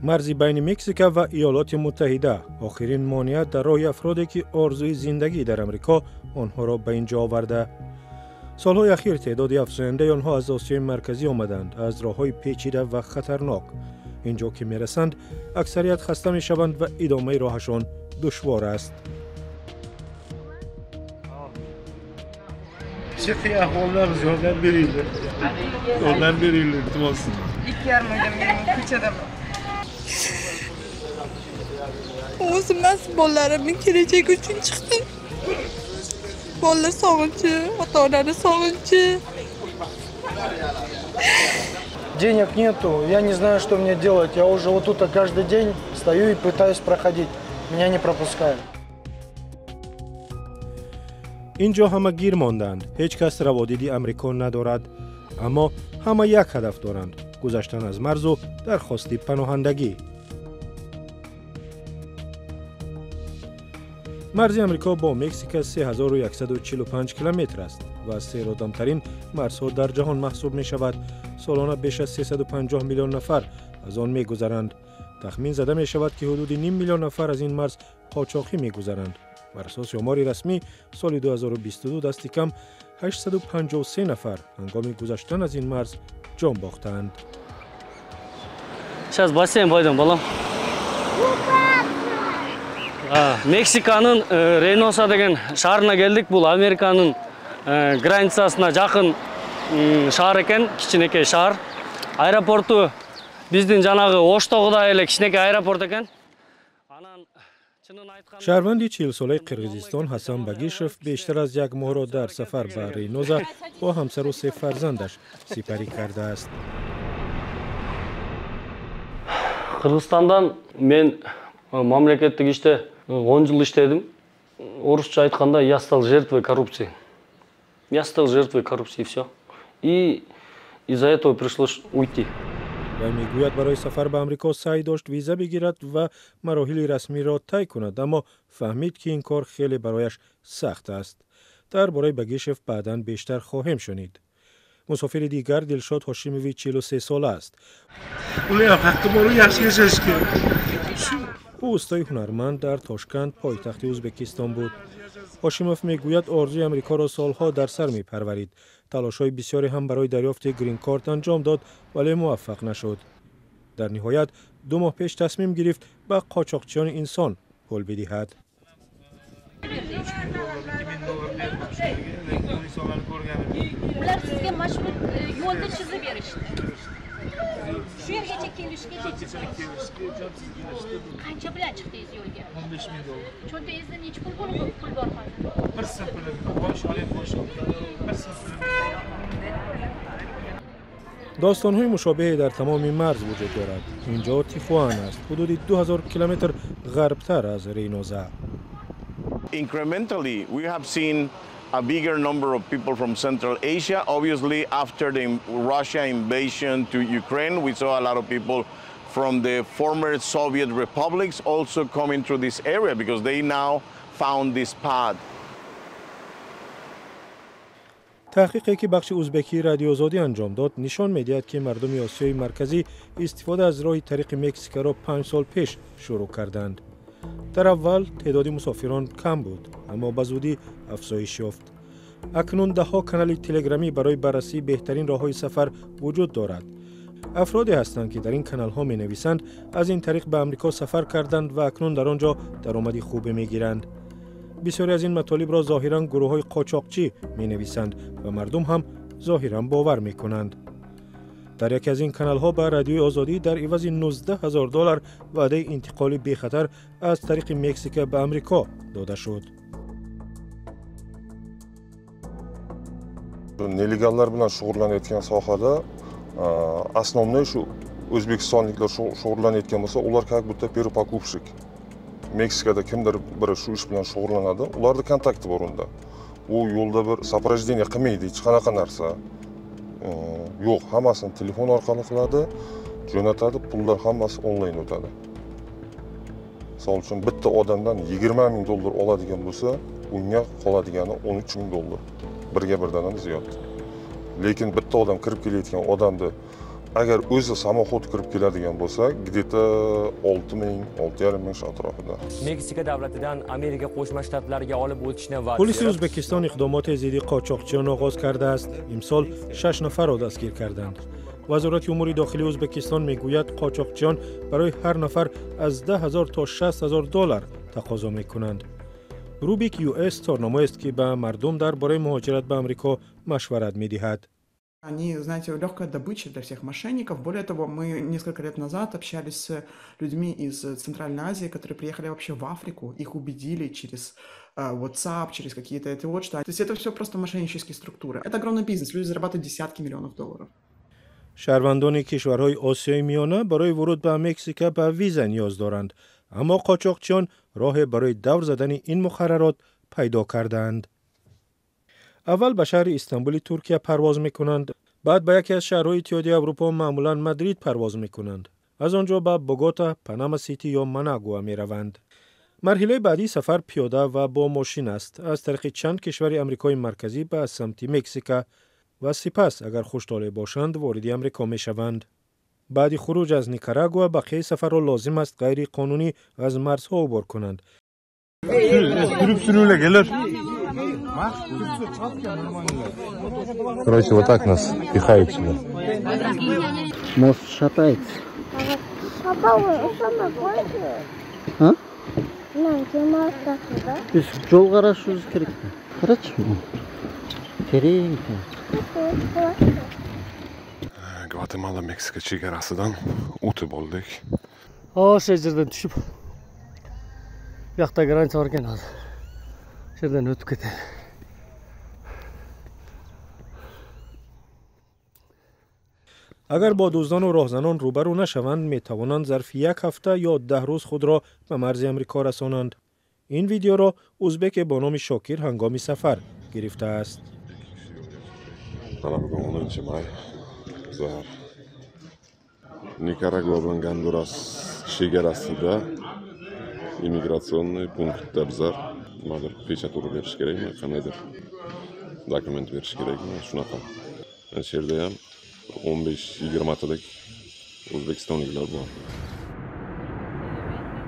Марзи байни Мексика ва Иёлоти Муттаҳида охирин монеа дар роҳи афроде ки орзуи зиндагӣ дар Амрико онҳоро ба ин ҷо оварда. Солҳои ахир теъдоди афзояндаи онҳо аз Осиёи Марказӣ омаданд, аз роҳҳои печида ва хатарнок. Ин ҷо ки мерасанд, аксарият хаста мешаванд ва идомаи роҳашон душвор аст. Всех ahvollar yordam beringlar. Yordam beringlar, iltimos. 2,5 oydan beri ko'chadaman. O'zim emas, bolalarimning kelajagi uchun chiqdim. Bolalar sog'inchi, ota-onani sog'inchi. Денег нету, я не знаю, что мне делать. Я уже вот тут каждый день стою и пытаюсь проходить. Меня не пропускают. Ин ҷо ҳама гир монданд. Ҳеҷ кас раводиди Амрико надорад. Аммо ҳама як ҳадаф доранд: гузаштан аз марзу дархости паноҳандагӣ. Марзи Амрико бо Мексика 3145 километр аст ва серодамтарин марзҳо дар ҷаҳон маҳсуб мешавад. Солона беш аз 350 миллион нафар аз он мегузаранд. Тахмин зада мешавад, ки ҳудуди ним миллион нафар аз ин марз қочоқӣ мегузаранд. Бар асоси омори расмӣ, соли 2022 дасти кам 853 нафар ҳангоми гузаштан аз ин марз ҷон бохтаанд. Сейчас бассейн пойдем, балам. Мексиканын Рейноса деген шаарына келдик. Бул Американын границасына жакын шаар экен, кичинекей шаар. Аэропорту биздин жанагы Оштогудай эле кичинекей аэропорт экен. Шаҳрванди 40-солаи Қирғизистон Ҳасан Багишев бештар аз як моҳро дар сафар ба Рейноза бо ҳамсару се фарзандаш сипарӣ кардааст. Кыргызстандан мен мамлекеттик иште 10 жыл иштедим. Орусча айтканда, я стал жертвой коррупции. Я стал жертвой коррупции, и все. И из-за этого пришлось уйти. Вай мегӯяд, барои сафар ба Амрико саъй дошт виза бигирад ва мароҳили расмиро тай кунад, аммо фаҳмид, ки ин кор хеле барояш сахт аст. Дар бораи Багишев баъдан бештар хоҳем шунид. Мусофири дигар Дилшод Ҳошимови 43-сола аст. Ӯ устои ҳунарманд дар Тошканд, пойтахти Ӯзбекистон буд. Ҳошимов мегӯяд, орзуи Амрикоро солҳо дар сар мепарварид. Талошҳои бисёре ҳам барои дарёфти грин-корт анҷом дод, вале муваффақ нашуд. Дар ниҳоят 2 моҳ пеш тасмим гирифт ба қочоқчиёни инсон пул бидиҳад. Ular sizga mana shu yo'lni chizib berishdi. Shu yergacha kelishgacha qancha bilan chiqdingiz yo'lga? 15 ming dollar. Cho'ntagingizda necha pul bo'lib pul bor hozir? Bir so'm pulim, bosh olib bosh. Bir so'm pulim. Достонҳои мушобеҳе дар тамоми марз вуҷуд дорад. Ин ҷо Тихуана аст, ҳудуди 2000 километр ғарбтар аз Рейноза. Incrementally, we have seen a bigger number of people from Central Asia. Obviously, after the Russia invasion to Ukraine, we saw a lot of people from the former Soviet republics also coming through this area because they now found this path. Таҳқиқе ки бахши узбекии Радиоозодӣ анҷом дод, нишон медиҳад, ки мардуми Осиёи Марказӣ истифода аз роҳи тариқи Мексикаро 5 сол пеш шурӯъ карданд. Дар аввал теъдоди мусофирон кам буд, аммо ба зудӣ афзоиш ёфт. Акнун даҳҳо канали телеграмӣ барои баррасии беҳтарин роҳҳои сафар вуҷуд дорад. Афроде ҳастанд, ки дар ин каналҳо менависанд, аз ин тариқ ба Амрико сафар карданд ва акнун дар он ҷо даромади хубе мегиранд. Бисёре аз ин матолибро зоҳиран гурӯҳҳои қочоқчӣ менависанд ва мардум ҳам зоҳиран бовар мекунанд. Дар яке аз ин каналҳо ба Радиои Озодӣ дар ивази 19 ҳазор доллар ваъдаи интиқоли бехатар аз тариқи Мексика ба Амрико дода шуд. Нелегалlar bilan shug'ullanayotgan sohada основной shu o'zbekistonliklar shug'ullanayotgan bo'lsa, ular как будто перепокупщик. Meksikada kimdir biri shu ish bilan shug'ullanadi, ularda kontakti bor unda. U yo'lda bir сопровождение qilmaydi, hech qanaqa narsa yo'q, hammasini telefon orqali qiladi, jo'natadi, pullar hammasi onlayn o'tadi. Misol uchun bitta odamdan 20 ming dollar oladigan bo'lsa, unga qoladigani 13 ming dollar. Birga birdan ham ziyod. Lekin bitta odam kirib kelayotgan odamni Agar o'zi samoxod kirib keladigan bo'lsa, где-то 6 ming, 6,5 ming shu atrofida. Meksika davlatidan Amerika Qo'shma Shtatlariga olib o'tishni va'da. Полиси Ӯзбекистон иқдомоти зидди қочоқчиён оғоз кардааст. Имсол 6 нафарро дастгир карданд. Вазорати умури дохилии Ӯзбекистон мегӯяд, қочоқчиён барои ҳар нафар аз 10 ҳазор то 60 ҳазор доллар тақозо мекунанд. Рубик ЮС торнамоест, ки ба мардум дар бораи муҳоҷират ба Амрико машварат медиҳад. Они, знаете, легкая добыча для всех мошенников. Более того, мы несколько лет назад общались с людьми из Центральной Азии, которые приехали вообще в Африку, их убедили через WhatsApp, через какие-то эти вот что. То есть это все просто мошеннические структуры. Это огромный бизнес, люди зарабатывают десятки миллионов долларов. Шаҳрвандони кишварҳои Осиёи Миёна барои вуруд ба Мексика ба виза ниёз доранд, аммо қочоқчиён роҳе барои давр задани ин муқаррарот пайдо кардаанд. Аввал ба шаҳри Истанбули Туркия парвоз мекунанд, баъд ба яке аз шаҳрҳои Иттиҳоди Аврупо, маъмулан Мадрид, парвоз мекунанд. Аз он ҷо ба Богота, Панама Сити ё Манагуа мераванд. Марҳилаи баъдии сафар пиёда ва бо мошин аст, аз тариқи чанд кишвари Амрикои Марказӣ ба самти Мексика ва сипас, агар хуштолеъ бошанд, вориди Амрико мешаванд. Баъди хуруҷ аз Никарагуа бақияи сафарро лозим аст ғайриқонунӣ аз марзҳо убур кунанд. Sürüp sürüyle gelir. Короче, вот так нас пихают сюда. Мост шатается. А? Биз жол карашыбыз керек. Карачы. Терең. Gvatemala Meksika chegarasidan o'tib oldik. Ошол жерден түшүп, биякта граница бар экен азыр. Ошол жерден өтүп кетели. Агар бо дуздону роҳзанон рӯбарӯ нашаванд, метавонанд зарфи як ҳафта ё 10 рӯз худро ба марзи Амрико расонанд. Ин видеоро узбеке бо номи Шокир ҳангоми сафар гирифтааст. Mana bugun 10 may. Bizlar Nikaragua bilan Gonduras chegarasida иммиграционный punktda bizlar nimadir pechat urib berish kerakmi, qandaydir dokument berish kerakmi, shunaqa. Mana shu yerda ham 15-20 talik o'zbekistonliklar bor.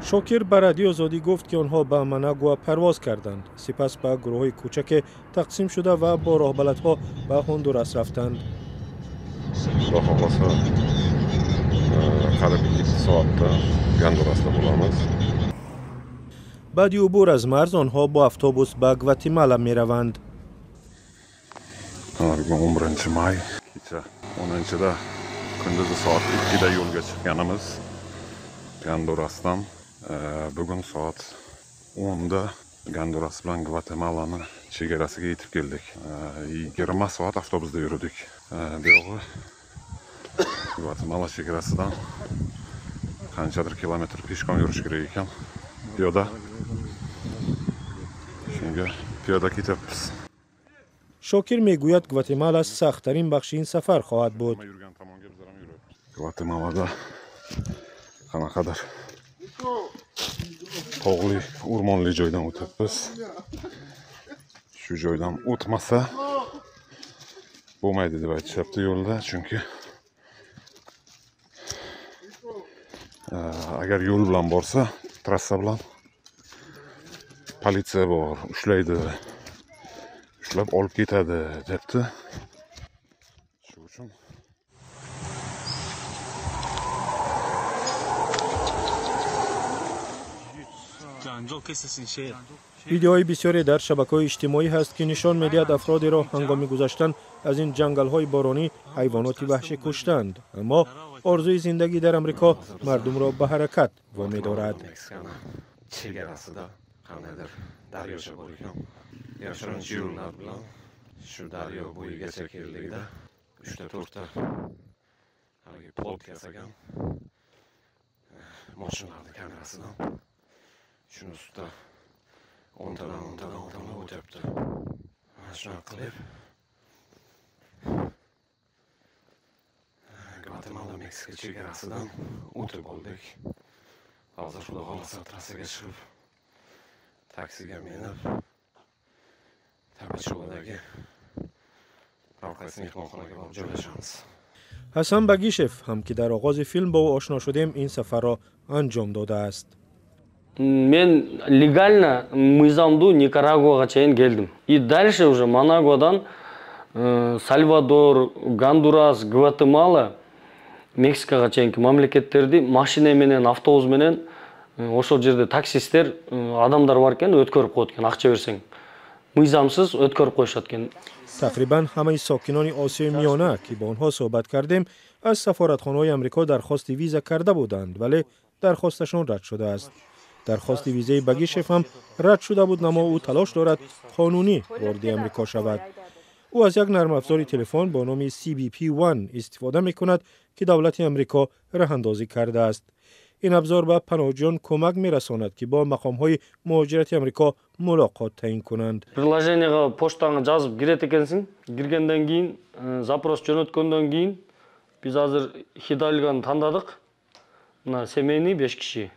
Шокир ба Радиои Озодӣ гуфт, ки онҳо ба Манагуа парвоз карданд, сипас ба гурӯҳҳои кӯчаке тақсим шуда ва бо роҳбаладҳо ба Ҳондурас рафтанд. Xudo xohlasa, qariyb 2 soatda Gondurasda bo'lamiz. Баъди убур аз марз онҳо бо автобус ба Гватемала мераванд. Mana bugun 11 may, kecha 10-da kunduzi soat 2da yo'lga chiqqanimiz Gondurasdan. Bugun soat 10da Gonduras bilan Gvatemalani chegarasiga yetib keldik. 20 soat avtobusda yurdik. Bu yog'i Gvatemala chegarasidan qanchadir kilometr peshkon yurish kerak ekan, piyoda. Shunga piyoda ketyapmiz. Шокир мегӯяд, Гватемала сахттарин бахши ин сафар хоҳад буд. Yurgan tomonga bizlar ham yuryapmiz. Gvatemalada qanaqadir tog'li, o'rmonli joydan o'tyapmiz. Shu joydan o'tmasa bo'lmaydi deb aytishyapti yo'lda, chunki agar yo'l bilan borsa, trassa bilan politsiya bor, ushlaydi, ushlab olib ketadi debdi. Shu uchun Видеоҳои бисёре дар шабакаҳои иҷтимоӣ ҳаст, ки нишон медиҳад афродеро ҳангоми гузаштан аз ин ҷангалҳои боронӣ ҳайвоноти ваҳшӣ куштанд. Аммо орзуи зиндагӣ дар Амрико мардумро ба ҳаракат вомедорад. Chegarasida qandaydir daryocha bor ekan. Yashirincha yo'llar bilan shu daryo bo'yigacha keldikda 3ta 4ta haligi plot yasagan mashinalarni kamerasidan shuni ustida 10tadan 10tadan odamlar o'tyapti. Mana shunaqa qilib Gvatemala Meksika chegarasidan o'tib oldik. Hozir xudo xohlasa trassaga chiqib, taksiga minib, Tapachuladagi biror qaysi mehmonxonaga borib joylashamiz. Ҳасан Багишев ҳам, ки дар оғози филм бо ӯ ошно шудем, ин сафарро анҷом додааст. Мен легально, мыйзамдуу Никарагуага чейин келдим. И дальше уже Манагуадан Сальвадор, Гондурас, Гватемала, Мексикага чейинки мамлекеттерди машина менен, автобус менен, ошол жерде таксисттер, адамдар бар экен, өткөрүп коет экен, акча берсең. Мыйзамсыз өткөрүп коюшат экен. Тақрибан ҳамаи сокинони Осиёи Миёна, ки бо онҳо суҳбат кардем, аз сафоратхонаҳои Амрико дархости виза карда буданд, вале дархосташон рад шудааст. Дархости визаи Багишев ҳам рад шуда буд, аммо ӯ талош дорад қонунӣ вориди Амрико шавад. Ӯ аз як нармафзори телефон бо номи CBP One истифода мекунад, ки давлати Амрико роҳандозӣ кардааст. Ин абзор ба паноҳҷӯён кӯмак мерасонад, ки бо мақомҳои муҳоҷирати Амрико мулоқот таъин кунанд. Приложенияга почтаңа жазып кирет экенсиң. Киргенден кийин, запрос жөнөткөндөн кийин, биз азыр Хидальгону тандадык. Мына, семейный, 5 киши.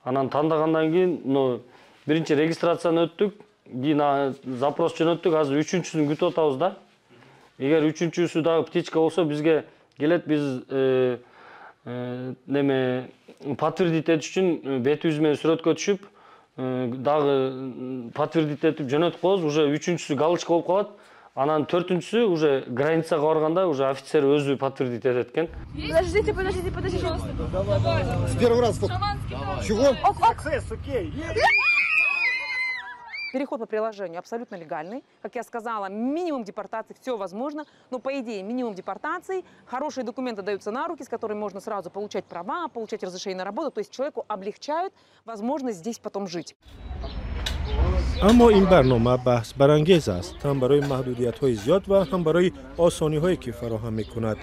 Анан тандагандан кийин, мына, биринчи регистрацияны өттүк, кийин запрос жөнөттүк, азыр үчүнчүсүн күтүп атабыз да. Эгер үчүнчүсү дагы птичка болсо, бизге келет, биз неме, подтвердить этиш үчүн бетибиз менен сүрөткө түшүп, дагы подтвердить этип жөнөтүп коебуз. Уже үчүнчүсү галочка болуп калат. Анан төртүнчүсү уже границага барганда уже офицер өзү подтвердить этет экен. Подождите, подождите, подождите. С первого раза. Чего? Переход по приложению абсолютно легальный. Как я сказала, минимум депортации, все возможно. Но, по идее, минимум депортации, хорошие документы даются на руки, с которыми можно сразу получать права, получать разрешение на работу. То есть человеку облегчают возможность здесь потом жить. Аммо ин барнома баҳсбарангез аст, ҳам барои маҳдудиятҳои зиёд ва ҳам барои осониҳое, ки фароҳам мекунад.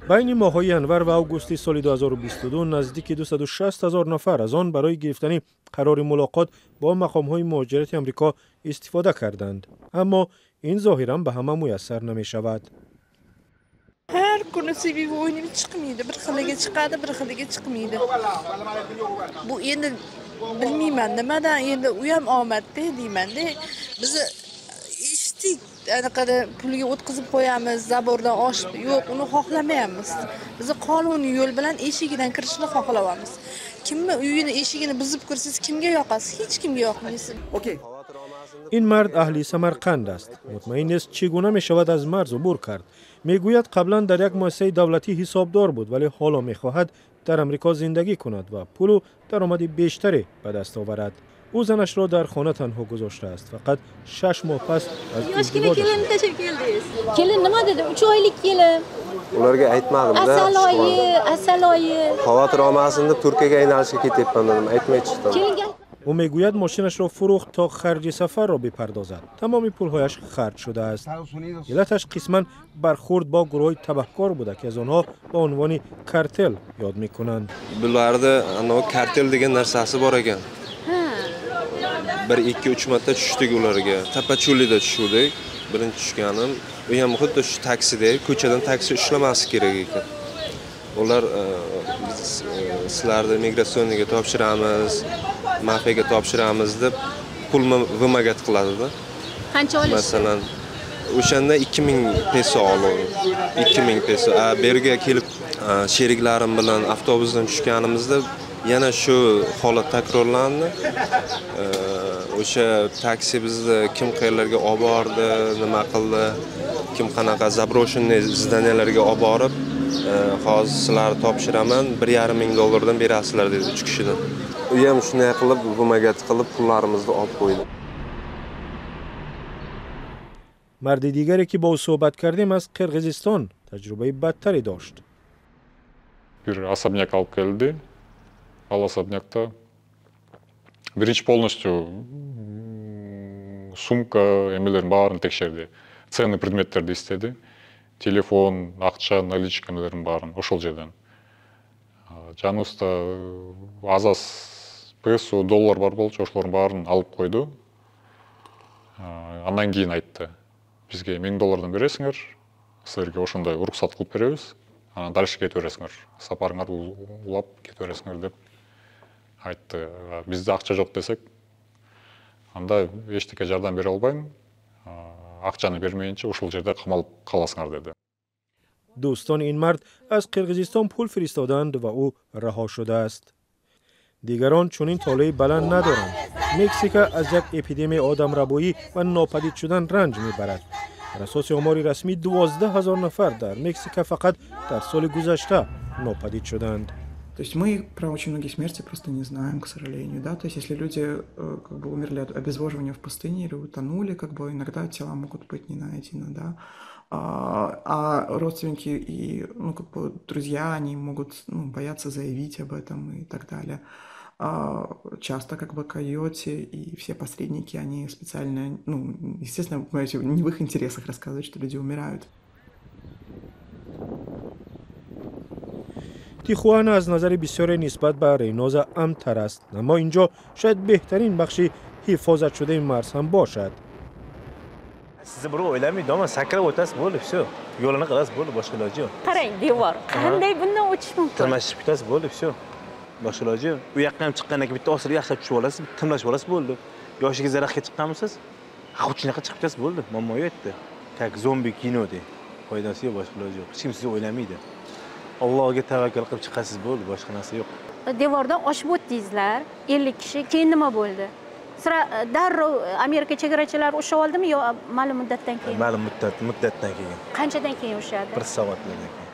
Байни моҳҳои январ ва августи соли 2022 наздики 260 ҳазор нафар аз он барои гирифтани қарори мулоқот бо мақомҳои муҳоҷирати Амрико истифода карданд. Аммо ин зоҳиран ба ҳама муяссар намешавад. Har kuni CBP o'yinib chiqmaydi, bir xiliga chiqadi, bir xiliga chiqmaydi. Bu endi bilmayman nimadan, endi u ham omadda deyman-da. Biz eshitdik, anaqada pulga o'tkazib qo'yamiz, zabordan oshib, yo'q, uni xohlamaymiz. Biz qonuniy yo'l bilan eshigidan kirishni xohlaymiz. Kimni uyini eshigini buzib kirsangiz kimga yoqasiz? Hech kimga yoqmaysiz. Okey. Ин мард аҳли Самарқанд аст. Мутмаин нест, чӣ гуна мешавад аз марз убур кард. Мегӯяд, қаблан дар як муассисаи давлатӣ ҳисобдор буд, вале ҳоло мехоҳад дар Амрико зиндагӣ кунад ва пулу даромади бештаре ба даст оварад. Ӯ занашро дар хона танҳо гузоштааст. Фақат 6 моҳ пас аз Yoshgina kelinni tashlab keldingiz. Kelin nima dedi? 3 oylik kelin. Ularga aytmadim-da. Asal oyi, asal oyi. Xavotir olmasin deb, Turkiyaga aylanishga ketyapman dedim, aytmay chiqdim. Kelinga Ӯ мегӯяд, мошинашро фурӯхт, то харҷи сафарро бипардозад. Тамоми пулҳояш харҷ шудааст. Иллаташ қисман бархурд бо гурӯҳҳои табаҳкор буда, ки аз онҳо ба унвони картел ёд мекунанд. Bularda anavi kartel degan narsasi bor ekan. Ha. Bir, ikki, uch marta tushdik ularga. Tapachulida tushuvdik. Birinchi tushganim, u ham xuddi shu taksida, ko'chadan taksi ushlamaslik kerak ekan. Ular biz sizlarni миграционный ga topshiramiz, mafiyaga topshiramiz deb pulni вымогать qiladida. Qancha olishdi? Masalan, o'shanda 2000 peso oldim. 2000 peso. A, bu yerga kelib sheriklarim bilan avtobusdan tushganimizda yana shu holat takrorlandi. O'sha taksi bizni kim qayerlarga olib bordi, nima qildi, kim qanaqa заброшенный здания larga olib borib, hozir sizlarni topshiraman, 1,5 ming dollardan berasizlar dedi uch kishidan. U ham shunday qilib, вымогать qilib pullarimizni olib qo'ydi. Марди дигаре, ки бо ӯ суҳбат кардем, аз Қирғизистон таҷрибаи бадтаре дошт. Бир особняк алып келди. Ал особнякта биринчи полностью сумка, эмелердин баарын текшерди, ценный предметтерди издеди, телефон, акча, наличка, эмелердин баарын. Ошол жерден жаныбызда аз аз песо, доллар бар болчу, ошолордун баарын алып койду. Андан кийин айтты бизге: 1000 доллардан бересиңер, силерге ошондой уруксат кылып беребиз, анан дальше кете бересиңер, сапарыңарды улап кете бересиңер деп айтты. Бизде акча жок десек, анда эчтеке жардам бере албайм, акчаны бермейинче ушул жерде камалып каласыңар деди. Дӯстони ин мард аз Қирғизистон пул фиристоданд ва ӯ раҳо шудааст. Дигарон чунин толеи баланд надоранд. Мексика аз як эпидемияи одамрабоӣ ва нопадид шудан ранҷ мебарад. Бар асоси омори расмӣ, 12 ҳазор нафар дар Мексика фақат дар соли гузашта нопадид шуданд. То есть мы про очень многие смерти просто не знаем, к сожалению, да, то есть если люди как бы умерли от обезвоживания в пустыне или утонули, как бы иногда тела могут быть не найдены, да, а родственники и, ну, как бы друзья, они могут, ну, бояться заявить об этом и так далее. Часто как бы койоти и все посредники, они специально, ну, естественно, понимаете, не в их интересах рассказывать, что люди умирают. Тихуана аз назари бисёре нисбат ба Рейноза амнтар аст, аммо инҷо шояд беҳтарин бахши ҳифозатшудаи марз ҳам бошад. Sizni birov o'ylamaydi, ammo sakrab o'tasiz, bo'ldi, всё. Yo'lini qilasiz, bo'ldi, boshqa iloji yo'q. Qarang, devor. Qanday bundan o'tish mumkin? Tirmashib ketasiz, bo'ldi, всё. Boshqa iloji yo'q. U yoqqa ham chiqqandan keyin bitta osilib yaxshilab tushib olasiz, timlashib olasiz, bo'ldi. Yoshiga daraxtga chiqqanmisiz? Xuddi shunaqa chiqib ketasiz, bo'ldi. Muammo yo'q yerda. Как zombi kinodek. Foydasi yo'q, boshqa iloji yo'q. Hech kim sizni o'ylamaydi. Allohga tavakkal qilib chiqasiz, bo'ldi, boshqa narsa yo'q. Devordan oshib o'tdingizlar, 50 kishi, keyin nima bo'ldi? Sira darrov Amerika chegarachilari ushlab oldimi yo ma'lum muddatdan keyin? Ma'lum muddatdan keyin. Qanchadan keyin ushladi? 1 soatdan keyin.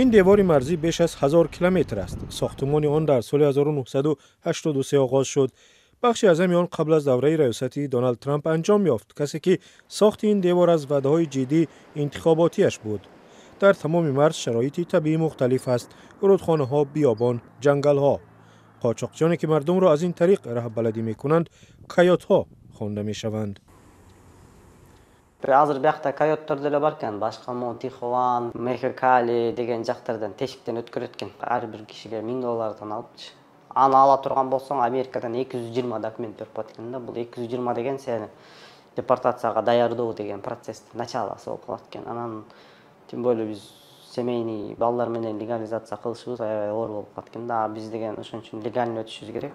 Ин девори марзӣ беш аз 1000 километр аст. Сохтумони он дар соли 1983 оғоз шуд. Бахши аъзами он қабл аз давраи раёсати Доналд Трамп анҷом ёфт, касе ки сохти ин девор аз ваъдаҳои ҷиддии интихоботиаш буд. Дар тамоми марз шароити табиӣ мухталиф аст: рудхонаҳо, биёбон, ҷангалҳо. Қочоқчиёне ки мардумро аз ин тариқ раҳбаладӣ мекунанд, кайотҳо хонда мешаванд. Азыр биякта койоттор деле бар экен. Башка могу Тихуан, Мехикали деген жактардан тешиктен өткөрөт экен. Ар бир кишиге 1000 доллардан алыпчы. Аны ала турган болсоң, Америкадан 220 документ берип коет экен да. Бул 220 деген сени депортацияга даярдоо деген процесстин началасы болуп калат экен. Анан тем более биз семейный балдар менен легализация кылышыбыз аябай оор болуп калат экен да. Биз деген ошон үчүн легально өтүшүбүз керек.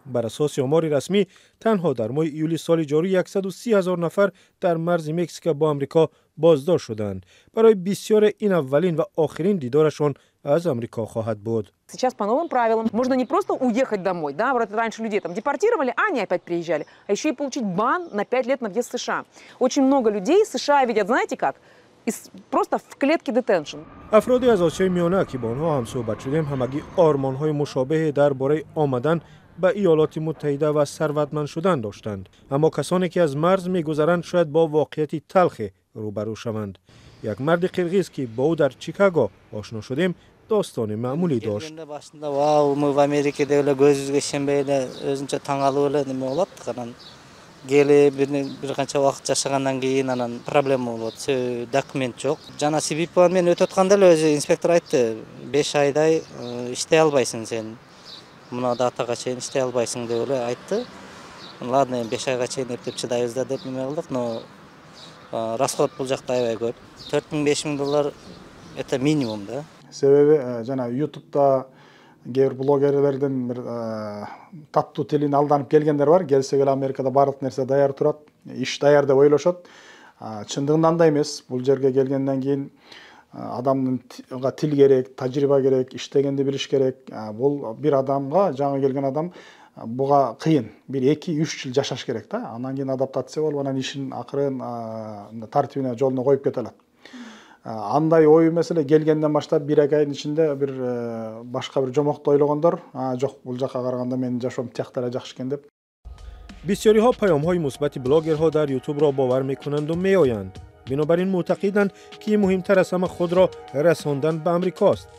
Бар асоси омори расмӣ, танҳо дар моҳи июли соли ҷорӣ 130 ҳазор нафар дар марзи Мексика бо Амрико боздошт шуданд. Барои бисёре ин аввалин ва охирин дидорашон аз Амрико хоҳад буд. Сейчас по новым правилам можно не просто уехать домой, да, вот раньше людей там депортировали, а они опять приезжали, а еще и получить бан на 5 лет на въезд в США. Очень много людей США видят, знаете как? Просто в клетке детеншн. Афроде аз Осиёи Миёна, ки бо онҳо ҳамсӯҳбат шудем, ҳамагӣ ормонҳои мушобеҳе дар бораи омадан ба Иёлоти Муттаҳида ва сарватманд шудан доштанд. Аммо касоне ки аз марз мегузаранд, шояд бо воқеияти талхе рӯбарӯ шаванд. Як марди қирғиз, ки бо ӯ дар Чикаго ошно шудем, достони маъмулӣ дошт. Башында вау, мы в Америке деп эле көзүбүзгө ишенбей эле өзүнчө таң калып эле неме болот. Анан келип бир канча убакыт жашагандан кийин анан проблема болот. Себеби документ жок. Жана CBP менен өтүп атканда эле өзү инспектор айтты, 5 айдай иштей албайсың сен. Мына датага чейин иштей албайсың деп эле айтты. Ладно, эми 5 айга чейин эптеп чыдайбыз да деп неме кылдык, но расход бул жакта аябай көп. 4000-5000 доллар это минимум, да. Себеби жана YouTube'да кээ бир блогерлердин бир таттуу тилин алданып келгендер бар. Келсе эле Америкада баардык нерсе даяр турат, иш даяр деп ойлошот. Чындыгында андай эмес. Бул жерге келгенден кийин адамга тил керек, тажрыйба керек, иштегенди билиш керек. Бул бир адамга, жаңы келген адам буга кыйын. Бир 2-3 жыл жашаш керек да. Анан кийин адаптация болуп, анан ишин акырын тартибине, жолуна коюп кете алат. Андай ой эмес эле келгенден баштап 1-2 айдын ичинде бир башка бир жомокту ойлогондор, жок, бул жака караганда менин жашоом тиякта эле жакшы экен деп. Бисёриҳо паёмҳои мусбати блогерҳо дар Ютубро бовар мекунанду меоянд. Бинобар ин мӯътақиданд, ки муҳимтар аз ҳама худро расондан ба Амрикост.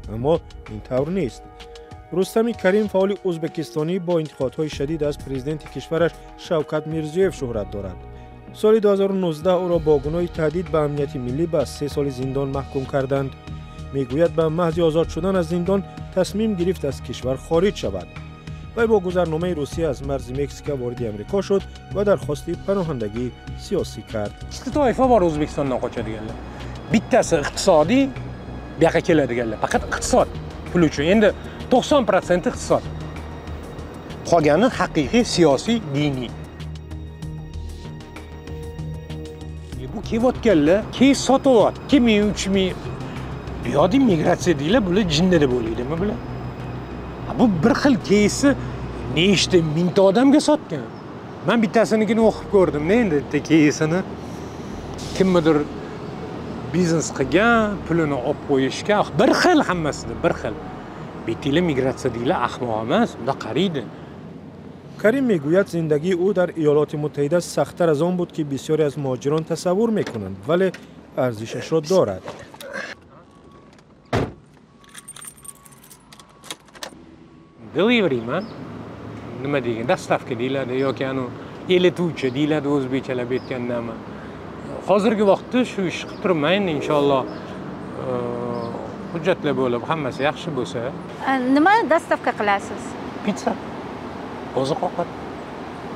Аммо ин тавр нест. Рустами Карим, фаъоли ӯзбекистонӣ, бо интиқодҳои шадид аз президенти кишвараш Шавкат Мирзиёев шӯҳрат дорад. Соли 2019 ӯро бо гуноҳи таҳдид ба амнияти миллӣ ба 3 соли зиндон маҳкум карданд. Мегӯяд, ба маҳзи озод шудан аз зиндон тасмим гирифт аз кишвар хориҷ шавад. Вай бо гузарномаи Русия аз марзи Мексика вориди Амрико шуд ва дархости паноҳандагии сиёсӣ кард. Ikkita toifa bor O'zbekistondan qochadiganlar. Bittasi iqtisodiy, bu yoqqa keladiganlar. Faqat iqtisod pul uchun. Endi 90% iqtisod. Qolgani haqiqiy siyosiy, diniy. Bu kelayotganlar keys sotyapti. 2000, 3000. Bu yoqda migratsiya deylar, bular jinni deb o'ylaydimi bular? Bu bir xil keysi nechta mingta odamga sotgan. Men bittasinikini o'qib ko'rdim, endi bitta keysini kimnidir biznes qilgan, pulini olib qo'yishgan, bir xil hammasida, bir xil. Bittanglar migratsiya deylar, ahmoq emas, unda qaraydi. Карим мегӯяд, зиндагии ӯ дар Иёлоти Муттаҳида сахттар аз он буд, ки бисёре аз муҳоҷирон тасаввур мекунанд, вале арзишашро дорад. Deliveryman, nima degan, доставка deyiladi yoki anu elituvchi deyiladi o'zbekchalab aytgandami. Hozirgi vaqtda shu ish qilib turibman endi, inshaalloh hujjatlar bo'lib, hammasi yaxshi bo'lsa. Nima доставка qilasiz? Pitsa. Oziq ovqat.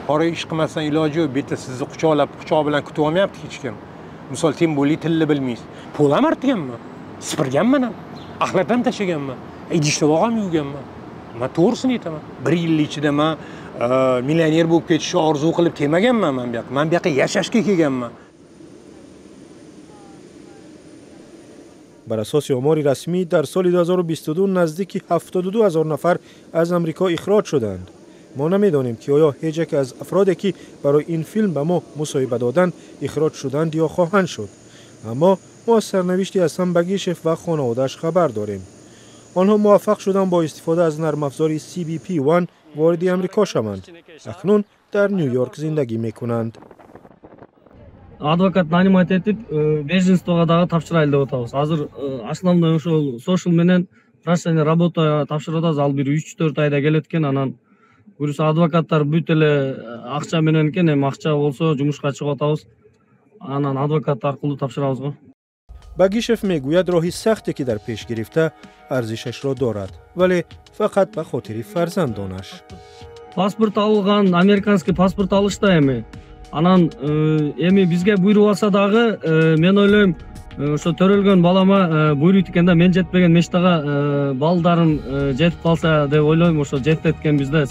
Qora ish qilmasdan iloji yo'q. Bu yerda sizni quchoqlab, quchoq bilan kutib olmayapti hech kim. Misol, tem bo'lib tilni bilmaysiz. Pul ham artganman, sipirganman ham, axlat ham tashlaganman, idish tovoq ham yuvganman. Men to'g'risini aytaman. Bir yil ichida men millioner bo'lib ketishni orzu qilib kelmaganman men bu yoqqa. Men bu yoqqa yashashga kelganman. Бар асоси омори расмӣ дар соли 2022 наздики 72 ҳазор нафар аз Амрико ихроҷ шуданд. Мо намедонем, ки оё ҳеҷ яке аз афроде, ки барои ин филм ба мо мусоҳиба доданд, ихроҷ шуданд ё хоҳанд шуд. Аммо мо аз сарнавишти Ҳасан Багишев ва хонаводааш хабар дорем. Онҳо муваффақ шуданд бо истифода аз нармафзори CBP-1 вориди Амрико шаванд. Акнун дар Нью-Йорк зиндагӣ мекунанд. Адвокат нанимать этип, беженствого дагы тапшырайлы деп атабыз. Азыр основной ошол social менен прошение работа тапшырып атабыз. Ал бир 3-4 айда келет экен, анан буюрса адвокаттар бүт эле акча менен экен, эми акча болсо жумушка чыгып атабыз. Анан адвокат аркылуу тапшырабыз го. Багишев мегӯяд, роҳи сахте, ки дар пеш гирифта, арзишашро дорад, вале фақат ба хотири фарзандонаш. Паспорт алган, американский паспорт алышта эми. Анан эми бизге буйруп алса дагы, мен ойлойм, ошо төрөлгөн балама буйруйт экен да, мен жетпеген мечтага балдарым жетип калса деп ойлойм, ошо жетет экенбиз да.